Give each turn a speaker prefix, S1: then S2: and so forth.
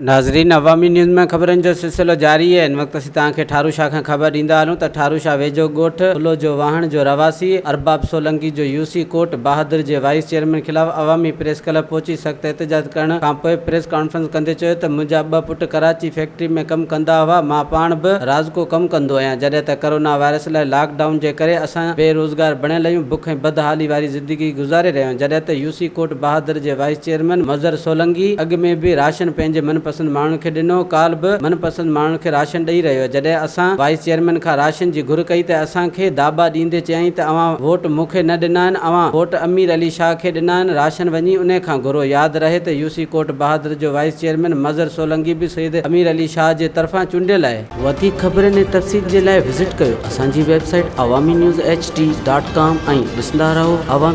S1: ناظرين عوامي نيوز ۾ خبرن جو سلسلو جاري آهي هن وقت اسين توهان کي ٺارو شاهه کان خبر ڏيندا هلون ته ٺارو شاهه ويجهو ڳوٺ ڦلو جو واهڻ جو رهواسي ارباب سولنگي جو يو سي ڪوٽ بهادر جي وائيس چيئرمين خلاف عوامي پريس ڪلب پهچي سخت احتجاج ڪرڻ کانپوء پريس ڪانفرنس ڪندي چيو ته منهنجا ٻه پٽ ڪراچي فيڪٽري ۾ ڪم ڪندا هئا، مان پاڻ به رازڪو ڪم ڪندو آهيان، جڏهن ته ڪرونا وائرس لاء لاڪ ڊائون جي ڪري اسان بي روزگار بڻيل آهيون، بک ۽ بدحالي واري زندگي گذاري رهيا آهيون، جڏهن ته يو سي ڪوٽ بهادر جي وائيس چيئرمين مظهر سولنگي اڳ ۾ به راشن پنهنجي من پسند ماڻهن کي ڏنو، ڪالهه به من پسند ماڻهن کي راشن ڏئي رهيو آهي، جڏهن اسان وائيس چيئرمين کان راشن جي گهر ڪئي ته اسان کي داٻا ڏيندي چيائين ته اوهان ووٽ مون کي نه ڏنا آهن، اوهان ووٽ امير علي شاهه کي ڏنا آهن، راشن وڃي انهي کان گهرو، ياد رهي ته يو سي ڪوٽ بهادر جو وائيس چيئرمين مظهر سولنگي به سيد امير علي شاهه جي طرفان چونڊيل آهي. وڌيڪ خبرن ۽ تفصيل جي لاء وزٽ ڪيو اسان جي website Awami news H D dot com ۽ ڏسندا رهو عوامي.